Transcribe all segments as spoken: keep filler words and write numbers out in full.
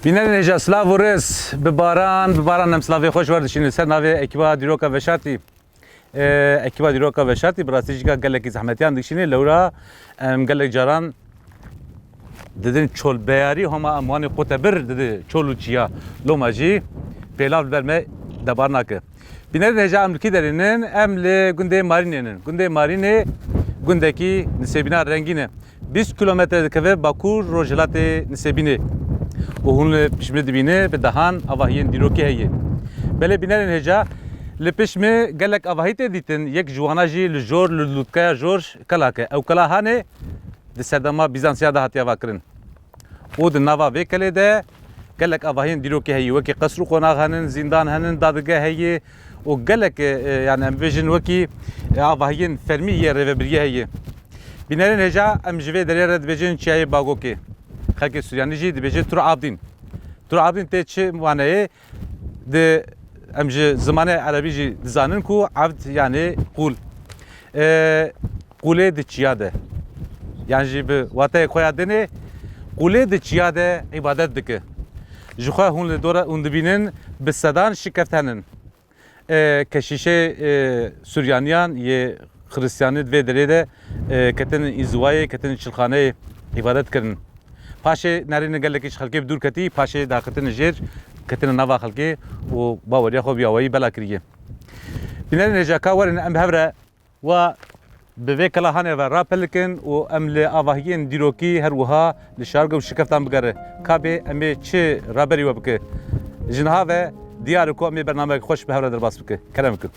Bînerên hêja, silav û rêz. Bi baran, bi baran em silavê xweş werdişînin ser navê ekiba Dîroka Veşartî. Ee, ekiba Dîroka Veşartî bi rastî jî gelekî zehmetiyan dikişîne. Lewra em gelek caran didin çolbeyarî, homa em wanê qotebir didi çol û çiya. Loma jî pêlav li ber me debar nake. Bînerên hêja, em li kî derê nin? Em li gundê Marînê nin. Gundê Marînê gundekî nisêbîna rengîn e. Bîst kîlometre dikeve bakur rojhilatê Nisêbînê û hûn li pişt min dibîne bi dehan avahiyên dîrokî heye. Belê bînerên hêja, li pişt min gelek avahî tê dîtin, yek ji wana jî li jor, li lûtkaya jor kelak e. Ew kela hanê di serdema Bîzansiya de hatiye avakirin. Û di nava vê kelê de gelek avahiyên dîrokî heye, wekî qesr û qonax henin, zîndan henin, dadgeh heye û gelek, e, e, yani em bibêjin wekî, e, avahiyên fermî yê rêvebiriyê heye. Bînerên hêja, em ji vê derê re dibêjin Çiyayê Bagokê. Xelkê Suryanî jî dibêje Tur Abdîn. Tur Abdîn tê çi maneyê? Di, em ji zimanê erebî jî dizanin ku ebd yani qûl. E, qûlê di çiya de. Yan jî bi wateyê xwe ya dinê, qûlê di çiya de îbadet dike. Ji xwe hûn li dora hûn dibînin bi sedan şikeft henin. E, keşîşê, e, Suryaniyan yê Xiristiyanî di vê derê de, e, ketinin înziwayê, ketinin çilxaneyê îbadet kirin. Paşê nerînin gelekî ji xelkê bi dûr ketî, paşê daxitinin jêr, ketinin nava xelkê û baweriya xwe bi awayî bela kiriye. Bînerên hêja, ka werin em bi hev re wa bi vê kela hanê ve rapelikin û em li avahiyên dîrokî her wiha li şarge û şikeftan bigere. Ka bê em ê çi raberî we bike? Ji niha ve diyar e ku em ê bernameyek xweş bi hev re derbas bike. Kerem bikin.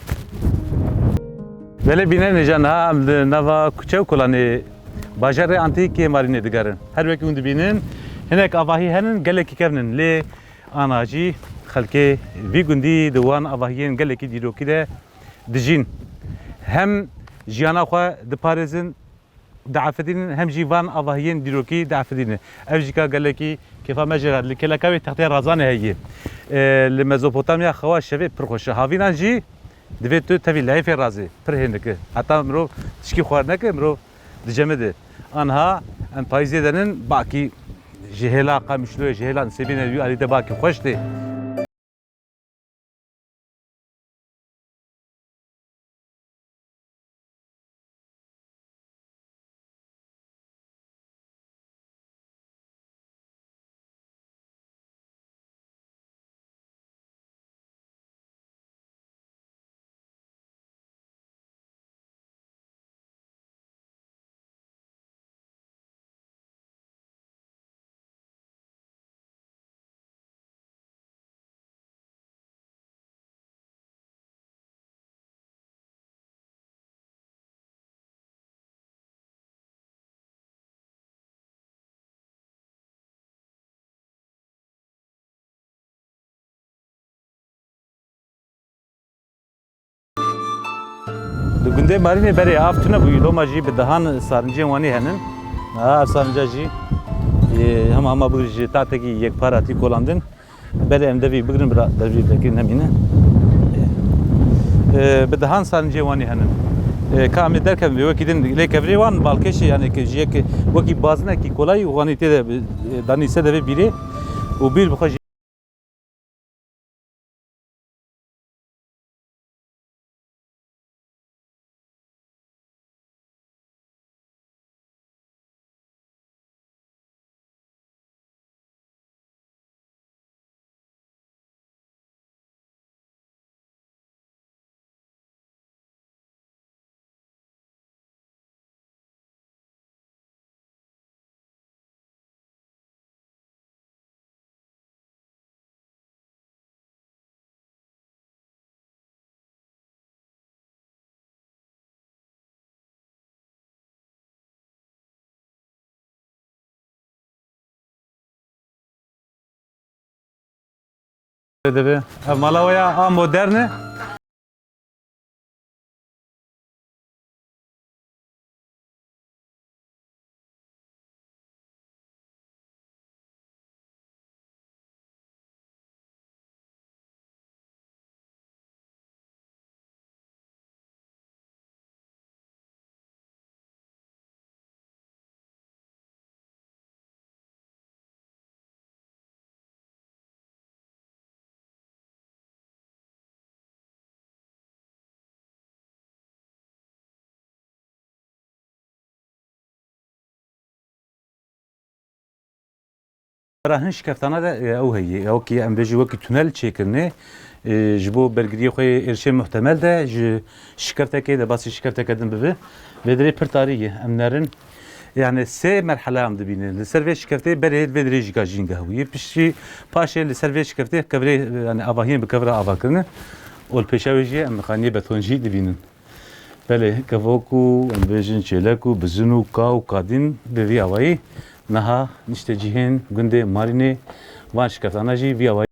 Belê bînerên hêja, niha em di nava kuçe û kolanê bajarê antîk yê Marînê digerin. Her wekî hûn dibînin, hinek avahî henin, gelekî kevn in. Lê ana jî xelkê vî gundî di wan avahiyên gelekî dîrokî de dijîn. Hem jiyana xwe diparêzin, diafirînin, hem jî van avahiyên dîrokî diafirînin. Ev jî ka gelekî kêfa me jê re. Li kêleka wê textê Razanê heye. E, li Mezopotamya xewa şevê pir xweş e. Havînan jî divê tu tevî leyfê razê. Pir hênik e. Heta mirov tişkî xwar neke, mirov dicemide. Anha em payîzê de nin, bakî ji hêla Qamişloyê, ji hêla Nisêbînê wî alî de bakî xweş tê. Li gundê Marînê berê av tune bûyî, loma jî bi dehan sarincên wanî henin. Ha, ev sarinca jî, e, hema hema bigir ji tatekî yekpar hatî kolandin. Berê em devî bigrin, bira devî vekî nemîne. E, bi dehan sarincê wanî henin. E, ka em ê derkevin vê wekî din lê kevirê wan balkêşê, yani ke ji yek wekî bazinekî kolayî wanî tê de bi, e, danî se devê bîrê û bîr bi xwe jî. Dibe. Ev mala we ya a modern e. Ra hin şikeftana de, e, ew heye. Ew ki em bêjî wekî tunel çêkirine, e, ji bo bergiriyê xwe yê êrişê muhtemel de ji şikeftekê de basî şikefteke din bibe. Vê dirê pir tarî ye. Em nerin. Yani sê merhele em dibînin. Li ser vê şikeftê berê vê dirê jî ka jîn gehwî. Piştî paşê li ser vê şikeftê kevirê, yani avahiyên bi kevira ava kirine. Û li pêşa wê jî em mexaniyê beton jî dibînin. Belê, kevok û em bêjin çêlek û bizin û ka û kadîn bi vî awayî niha niştecihên gundê Marînê van şikeftana jî vî awayî.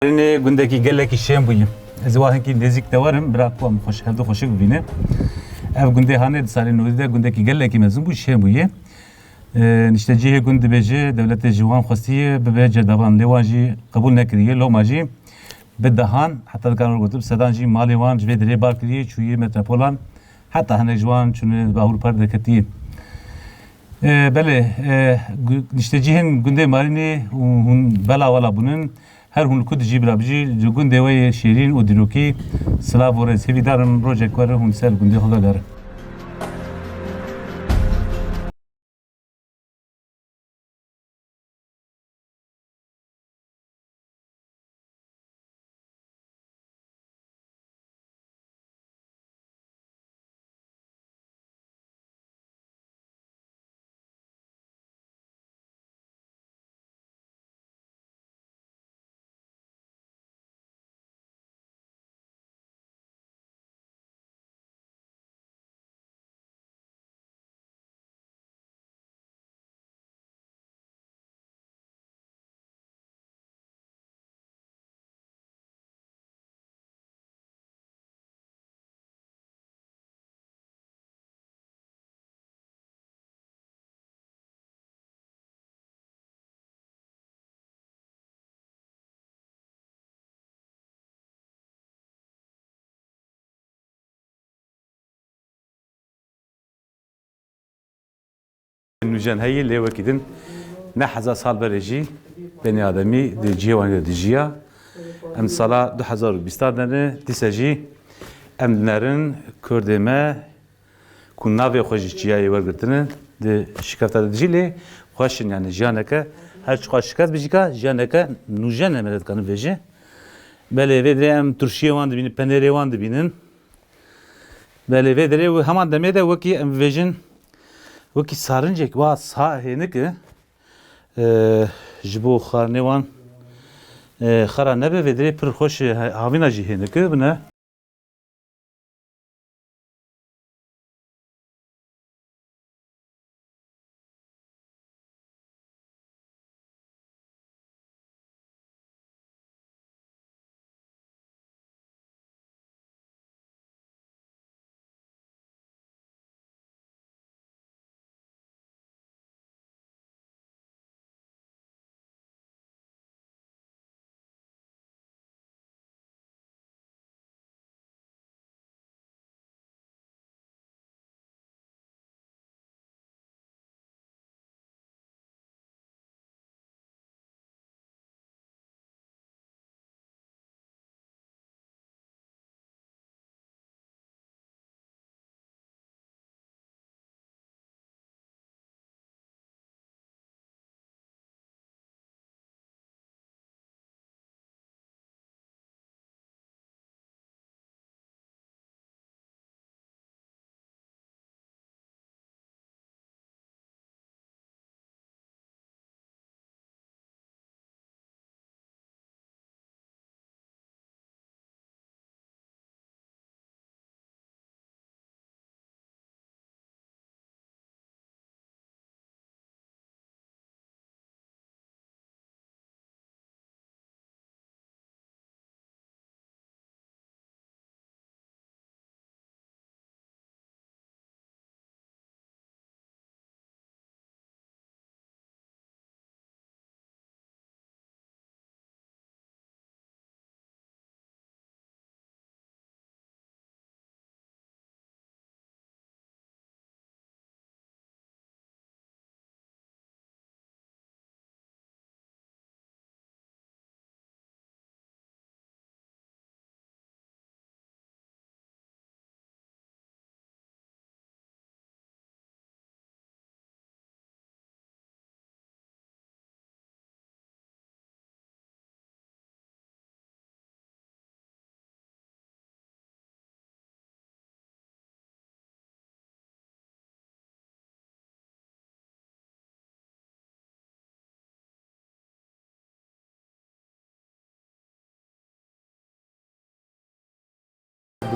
Hanê gundekî gelekî şên bûyî. Ez ê wa hinkî nêzîk de werim, bira ku em xweş, hevdu xweşik bibîne. Ev gundê Hanê di salên nodî de gundekî gelekî mezin bû, şên bûye. E, niştecihê gund dibêje, dewletê ji wan xwestiye bibe cerdevan, lê wan jî qebûl nekiriye. Loma jî bi dehan, heta dikarim gotim, sedan jî malê wan ji vê dirê bar kiriye, çûye metropolan. Heta hinek ji wan çûne bi Ewropa derketiye. E, belê, e, gu-, niştecihên gundê Marînê û hûn bela wela bûnin. Her hûn li ku dijî bira bijî, li gundê we yê şêrîn û dîrokî silav û rêz. Hêvîdar im rojek were hûn ser gundê xwe vegerin. Nûjen heye, lê wekî din ne hezar sal berê jî benî ademî di cihê wan de dijiya. Em sala du hezar û bîstan de ne, dîse jî em dinerin kurdê me ku navê xwe ji çiyayê wergirtine, di şikefta de dijî, lê xweş in, yani jiyaneke her çiqas şikeft bijîka, jiyaneke nûjen e, me dikarin vêjin. Belê, vê dirê em turşiyê wan dibînin, penêrê wan dibînin. Belê, vê dirê û heman demê de wekî em vêjin, wekî sarincek wa sa hênik e, e, ji bo xwarinê wan, e, xera nebe, vê dirê pir xweş e, havîna jî hênik e, bine.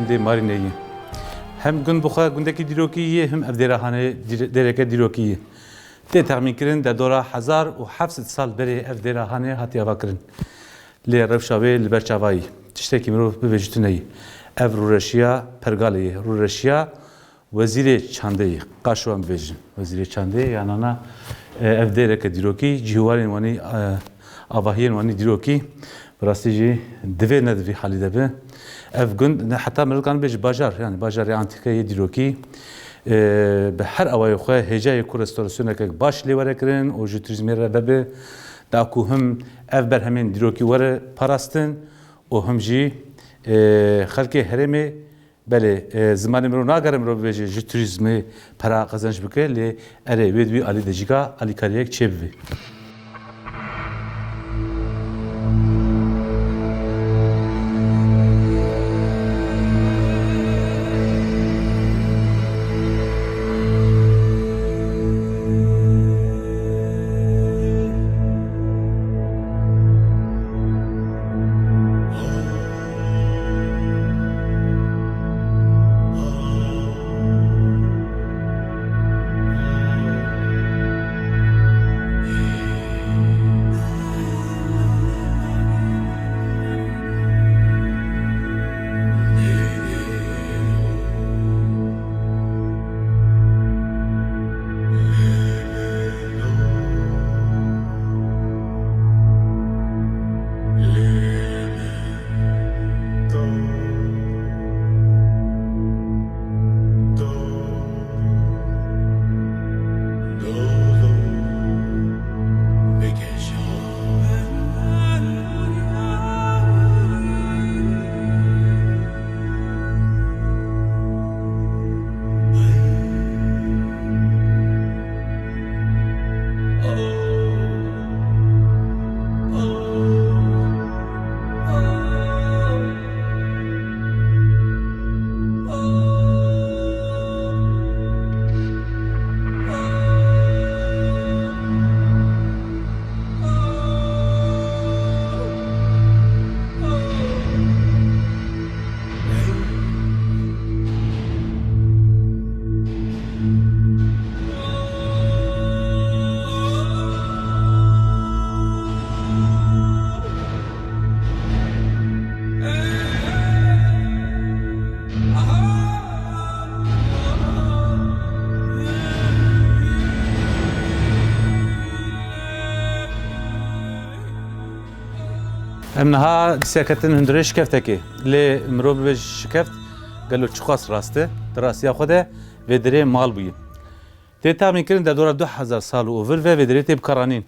Dê Marîneyê. Hem gund bi xwe gundekî dîrokî yê, hem ev dêra hanê dîre-, dêreke dîrokî yê. Tê texmînkirin derdora hezar û heft sed sal berê ev dêra hanê hatiye avakirin. Lê rewşa wê li ber çavayî. Tiştekî mirov bibêje tune yî. Ev rûreşiya pergalê yê. Rûreşiya Wezîrê çandê yî, qaşo em bêjin. Wezîrê çandê, yanana, e, ev dêreke dîrokî, cihêwarên wanî, e, avahiyên wanî dîrokî, bi rastî jî divê ne di vî halî de bi. Ev gund, ne, heta mirov dikare bêje bajar, yanî bajarê antîke yê dîrokî, e, bi her awayê xwe hêjayê ku restorasyoneke baş lê were kirin û ji turîzmê re vebe, da ku him ev berhemên dîrokî were parastin û him jî, e, xelkê herêmê Belê, e, zimanê mirov nagere mirov bibêje ji turîzmê pera qezenc bike, lê erê, wê di wî alî de jî ka alîkariyek çêbibe. Em niha di serketin hundirê şikeftekê. Lê mirov bibêje şikeft gelo çiqas rast e? Di rastiya xwe de vê derê mal bûye. Tê texmînkirin derdora du hezar sal û vir ve vê derê tê bikaranîn.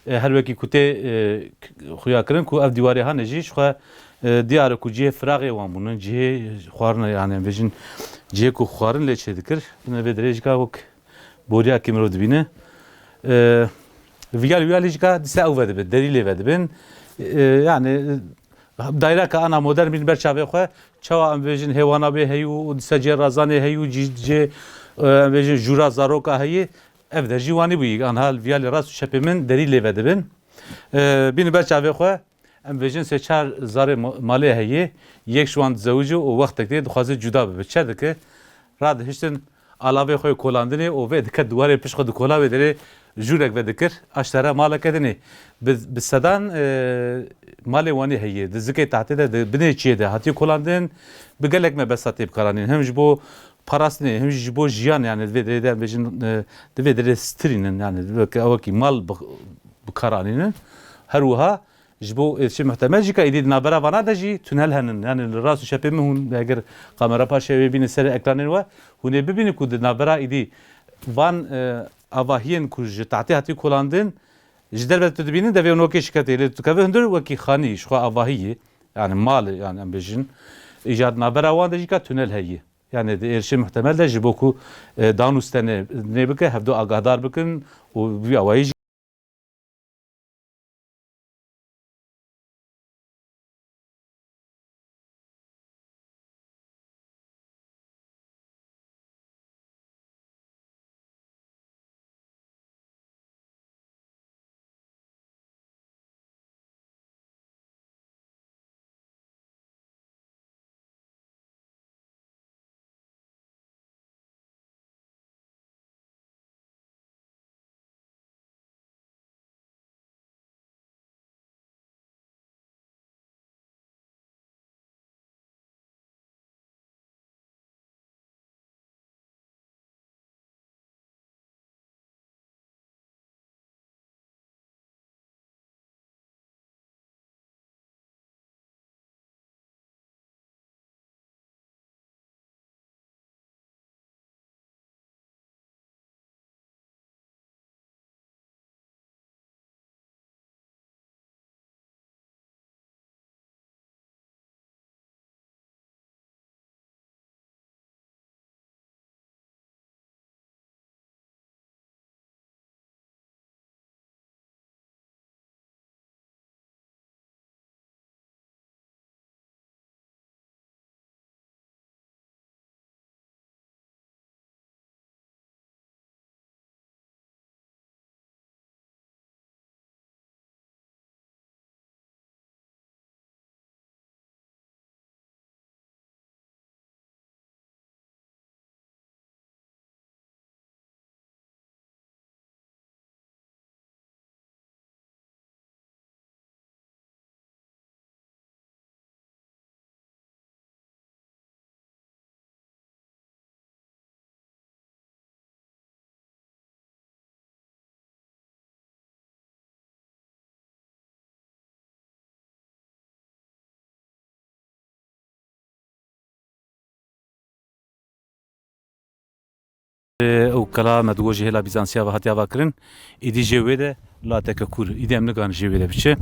E, her wekî ku tê, e, k-, xuya kirin ku ev dîwarê hane jî ji xwe, e, diyar e ku cihê firaxê wan bûnin, cihê xwarine, yani em bêjin cihê ku xwarin lê çêdikir. Bine vê derê jî ka wek boriyakê mirov dibîne. E, viya li wî alî jî ka dîsa ew vedibin, derî lê vedibin. E, yani, e, dayreka ana modern bîn ber çavê xwe, çawa em bêjin hêwana wê heyî û dîsa cihê razanê heyî û cî-, cihê, e, em bêjin jûra zaroka heyî, ev der jî wanî bûyî. Anha li viya li rast û çepê min derî lê vedibin. E, bînin ber çavê xwe, em bêjin sê çar zarê ma-, malê heyî, yek ji wan dizewicî û wextek dê dixwaze cuda bibe. Çi dike? Radihiştin alavê xwe yê kolandinê û vê dike di warê pişt xwe dikola wê derê jûrek vedikir, aştere maleke dinê. Bi, bi sedan, e, malê wanî heye. Di zikê tahtê de, di binê çiyê de hatiye kolandin, bi gelek mebesta tê bikaranîn. Hem ji bo parastinê, hem jî ji bo jiyan, yani di vê derê de em bêjin, e, di vê derê stirînin, yani weke, wekî mal bi, bikaranînin. Her wiha ji bo êrişê muhtemel jî ka êdî di navbera vana de jî tunel henin. Yani li rast û çepê min hûn eger kamera paşê wê bînin serê ekranên we, hûn ê bibînin ku di navbera êdî van, e, avahiyên ku ji tahtê hatî kolandin, ji derve tu dibînin, devê nokê şiketê lê tu keve hundir wekî xanî, ji xwe avahî ye. Yani mal, yani em bêjin. Îcar navbera wan de jî ka tunel heye. Yani di êrişê muhtemel de ji bo ku, e, dan û stenê nê bike, hevdu agahdar bikin û vî awayî jî Ew kela me digo ji hêla Bîzansiya ve hatiye avakirin. Êdî jê wê de lateke kûr. Êdî em nikarin jê wê de biçe.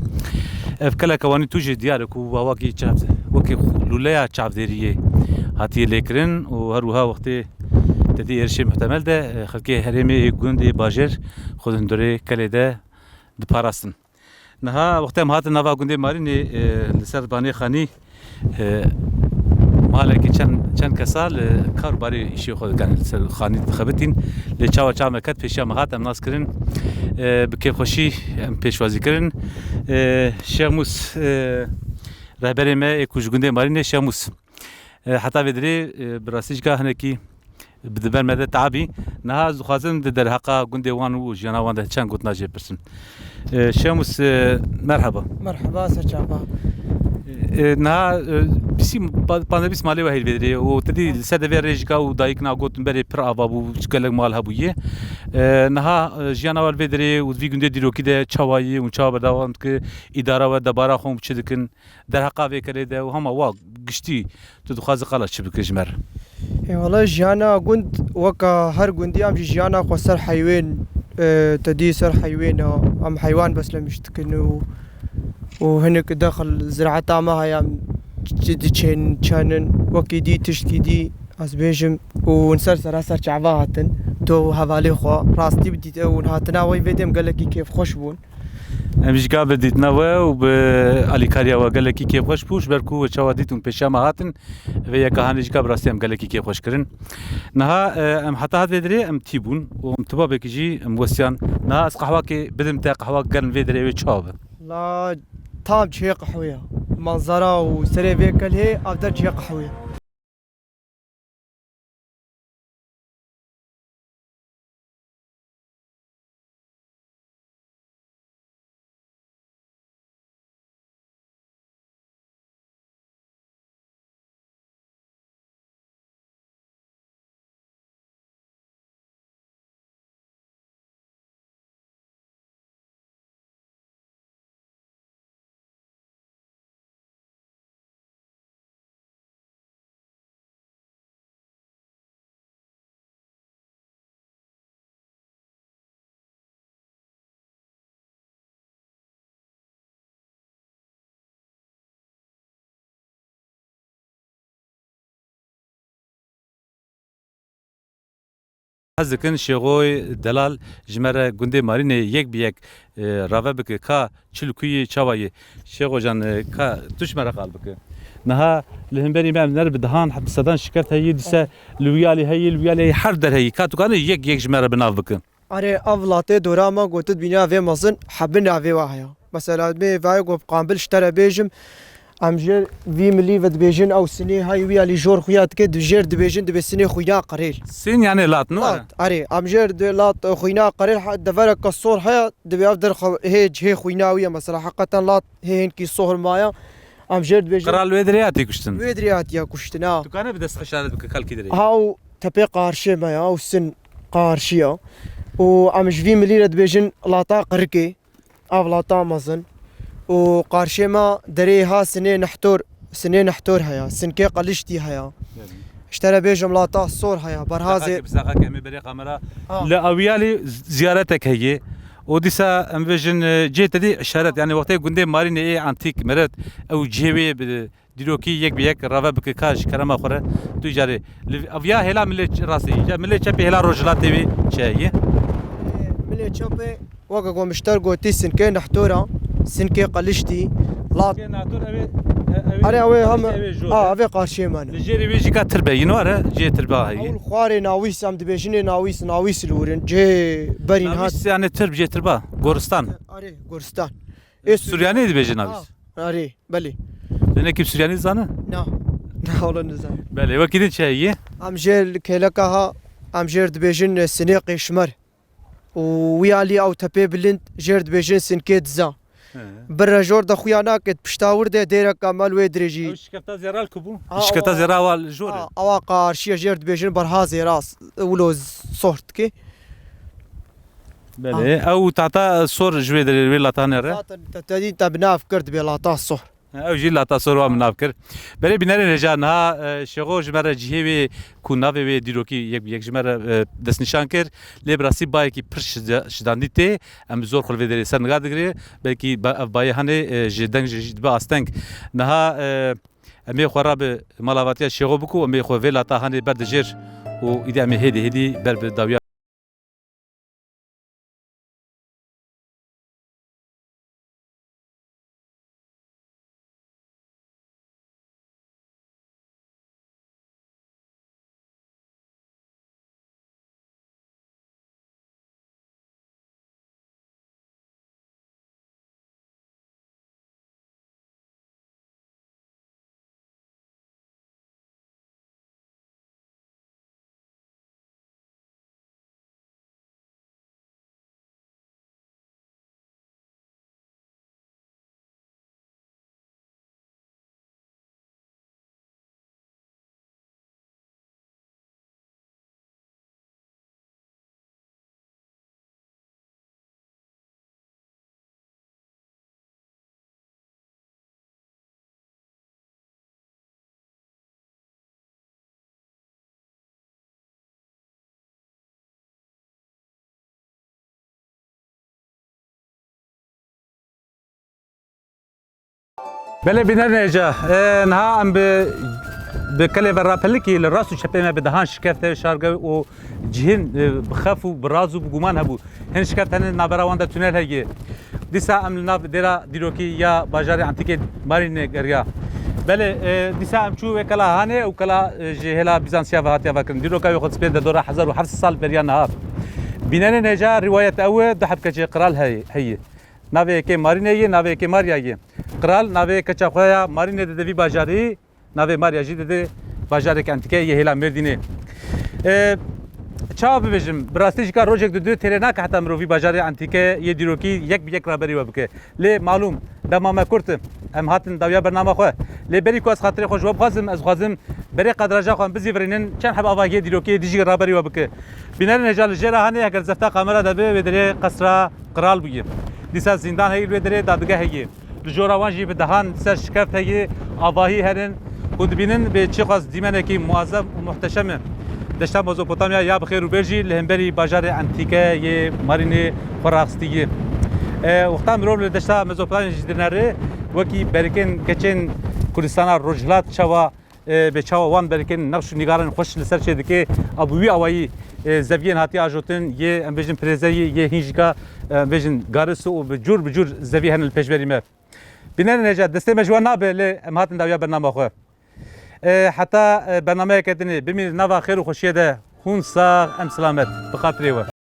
Ev keleke wanî tû jî diyar e ku wa wekî çav, wekî lûleya çavdêriyê hatiye lêkirin û her wiha wextê te dî êrişê muhtemel de, e, xelkê herêmê, ê gund, ê bajêr xwe di hundirê kelê de diparastin. Niha wextê em hatin nava gundê Marînê, e, li ser banê xanî, e, malekî çend, çend kesa li kar û barê îşê xwe dikin, li ser xanî dixebitîn. Lê çawa çav me ket, pêşiya me hat, em nas kirin, e, bi kêfxweşî em pêşwazî kirin. E, Şêx Mûs, e, rehberê me ê ku ji gundê Marînê, Şêx Mûs. E, heta vê dirê, e, bi rastî jî ka hinekî bi di ber me de tabî. Niha ez dixwazim di derheqa gundê wan û jiyana wan de çend gotina jê pirsim. E, Şêmûs, e, merheba. Merheba, ser çava. E, niha, e, bîsî, pa-, panzdeh bîst malê we heyl vê dirê û te dî li ser devê rêjika û dayikna gotin berê pir ava bû, gelek mal hebûye. E, niha, e, jiyana we li vê dirê û vî gundê dîrokî de çawa yî û çawa berdewam dike, îdara we debara xwe çi dikin? Derheqa vê kelê de û hema wa giştî tu dixwazî qala çi bike ji me re? Ê, wela jiyana gund weka her gundî em jî jiyana xwe ser heywên, e, te dî ser heywên e, em heywan beslemiş dikin û, û hinek dexil ziraeta me heye em çi diçên çenin wekî dî tiştkî dî ez bêjim û hûn ser sera ser çava hatin to hevalê xwe rastî bidît ew hûn hatina wey vê dem gelekî kêfxweş bûn. Em jî ka bi dîtina we û bi alîkariya we gelekî kêfxweş bû, ji ber ku we çawa dît û pêşiya me hatin, vê yeka hanê jî ka bi rastî em gelekî kêfxweş kirin. Niha, e, em heta hat vê dirê em tî bûn û em tibabekî jî em westiyan. Niha ez qehwakê bidim te, qehwa germ vê dirê wê çawa be? La tam cihê qehwê ya. Manzara û serê vê kelhê ev der cihê qehwê ya. Hez dikin Şêxoyê delal ji me re gundê Marînê yek bi yek, e, rave bike ka çi li ku yê çawa yê. Şêxo can, e, ka tu ji me re qal bike. Niha li hemberî me em ner bi dehan, bi sedan şikeft heyî, dîse li wî alî heyî, li wî alî heyî, her der heyî. Ka tu kanî yek yek ji me re bi nav bike. Erê, ev latê dora me gotit bîna vê mezin hebin navê wa heye. Mesela, me vayê ku bi qambil ji te re bêjim, em jê vî milî ve dibêjin, ew sinê hay wî alî jor xuya dike, di jêr dibêjin, dibê sinê xwîna qirêl. Sin yani lat, no? Lat, erê, em jêr di lat, e, xwîna qirêl, ha, devereke sor heye, dibê ev der xwe, hê cihê xwîna wî ye, mesela, heqeten lat hê hinkî sohr maya, em jêr dibêjin. Qral wê dirê hatiye kuştin? Wê dirê hatiye kuştin, ha. Tu kane bi dest xeşaret bike, kalkî dirê. Ha, ew tepê qarşê me ya, ew sin qarşî ya. Û em ji vî milî re dibêjin lata qirikê. Ev lata mezin. Û qarşê me derê ha sinê nehtor, sinê nehtor heye, sinkê qeliştî heye. Belê. Ji te re bêjim lata sor heye, berhazê. Bi saqa ke, bi saqa ke, em ê berê kamera. Ha. Li Awiyalî z-, ziyaretek heye. Û dîsa em bêjin, e, cihê te dî işaret, yani wextê gundê Marînê ê antîk meret, ew cihê wê bi Dîrokî yek bi yek rave bike ka ji kerema xwe re tu carê. Li, ev ya hêla milê ç-, rastî, ya milê çepê hêla rojhilatê wê çi ye? Milê çepê, weke ku mişter gotî, sinkê nehtora, sinkê qeliştî, lat. Sinkê nehtor ew ê, e-, ew ê, Are ew ê hem, ew ê jor ha, e. Ev ê qarşiyê me ne. Li jêrê wê jî ka tirbe, yîn ware, cihê tirba heye. Ew li xwarê nawîs, em dibêjinê nawîs, nawîs li wir in, cihê berîn hat. Nawîs yani tirb, cihê tirba, goristan. Are, goristan. Ê Suryanî dibêjin nawîs. Ha, erê, belê. Tenekî Suryanî dizane? Na. Na, wala nizane. Belê, wekî din çi heye? Em jê li kêleka ha, em jê dibêjin, e, sinê qêşmer. Û wî alî ew tepê bilind, jê dibêjin sinkê diza. He. Bi re jor de xuya nake, pişta wir de dêreka me li wê dirêjî. Ew şikefta zêra li ku bû? Ha, şikefta zêra wa li jor e? Ha, ewa qarşiye jê dibêjin berha zêra, wilo sohr dike. Belê. Ah. Ew tahta sor ji wê derê, wê latanê re? Zaten te, te dî te bi nav kir dibê lata sor. Ew jî lata sor wa min nav kir. Belê bînerên hêja niha, e, Şêxo ji me re cihê wê ku navê wê dîrokî yek, yek ji me re, e, destnîşan kir. Lê bi rastî bayekî pir şida-, şidandî tê. Em zor xwe li vê derê ser niga digire. Belkî ba-, ev bayê hanê, e, ji deng jî, jî dibe asteng. Niha, e, em ê xwe re bi malavatiya Şêxo biku, em ê xwe vê lata hanê ber dijêr û îdî em ê hêdî hêdî ber bi dawiya. Belê bînerên hêja, e, niha em bi, bi kelê ve rapelikî li rast û çepê me bi dehan şikeft heye şarge û cihên, e, bi xef û bi raz û bi guman hebû. Hin şikeft hene navbera wan de tunel heye. Dîsa em li nav dêra dîrokî ya bajarê antîkê Marînê geriya. Belê, e, dîsa em çû wê kela Hanê û kela, e, ji hêla Bîzansiya ve hatiye vekirin. Dîroka wê xwe dispêrde dora hezar û heft sed sal beriya niha. Bînerên hêja rîwayet ew e, du heb keçê qral heye, heye. Navê yekê Marîne ye, navê yekê Marya ye. Qral navê keça xwe ya Marîne dide vî bajarî, navê Marya jî dide bajarek antîke yê hêla Mêrdînê. E, çawa bibêjim, bi rastî jî ka rojek di du têrê nake heta mirov vî bajarê antîke yê dîrokî yek bi yek raberî we bike. Lê malûm, dema me kurt e, em hatin dawiya bernama xwe. Lê berî ku ez xatirê xwe ji we bixwazim, ez xwazim berê kadraja xwe em bizîvirînin, çend heb avahiyê dîrokî yê dî jî raberî we bike. Bînerên hêja li jêra hanê, heger zefta kamera de be, wê derê qesra qral bûye. Dîsa zîndan heye, wê derê dadgeh heye. Li jora wan jî bi dehan ser şikeft heye, avahî herin. Hûn dibînin bê çiqas dîmenekî muazzem û muhteşem e. Deşta Mezopotamya ya bi xêr û bêr jî li hemberî bajarê antîke yê Marînê xwe raxistî ye. E, wexta mirov li deşta Mezopotamya jî dinere, wekî berikên keçên Kurdistana Rojhilat çawa, e, bê çawa wan berikên nexş û nîgaran xweş li ser çê dike, a bi wî awayî, e, zeviyên hatiye ajotin, yê, em bêjin, pirêzeyî, yê hîn jî ka, e, em bêjin, garis û bi cûr bi cûr zevî hene li pêşberî me. Bînerên hêja, destê me ji we nabe, lê em hatin dawiya bernama xwe. E, heta, e, bernameyeke dinê, bimînin nava xêr û xweşiyê de, hûn sax, em silamet. Bi xatirê we.